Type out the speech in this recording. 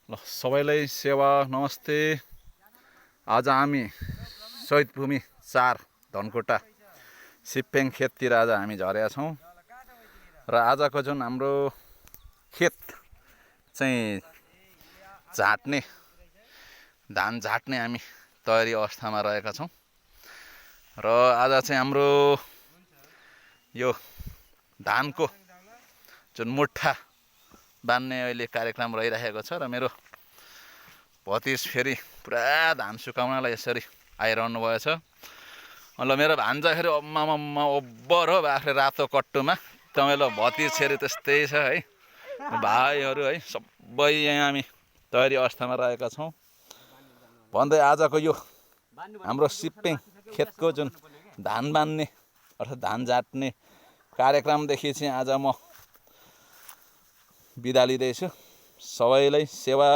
ल सबैलाई सेवा नमस्ते। आज हामी शहीद भूमि 4 धनकुटा सिप्पेङ खेततिर आज हामी झरेका छौँ र आजको जुन हाम्रो खेत चाहिँ झाट्ने धान झाट्ने हामी तयारी अवस्थामा रहेका छौँ र आज चाहिँ हाम्रो यो धानको जुन मुठा बान्ने अहिले कार्यक्रम रहिरहेको छ र मेरो भतिज फेरि पुरा धान सुकाउनलाई यसरी आइरहनु भएछ। ल मेरो भान्जा फेरि अम्मा ओब्बर हो आफूले रातो कट्टुमा तपाईँले भतिज फेरि त्यस्तै छ है। भाइहरू है सबै यहाँ हामी तयारी अवस्थामा रहेका छौँ भन्दै आजको यो हाम्रो सिप्पेङ खेतको जुन धान बान्ने अर्थात् धान झाट्ने कार्यक्रमदेखि चाहिँ आज म बिदा लिँदैछु। सबैलाई सेवा।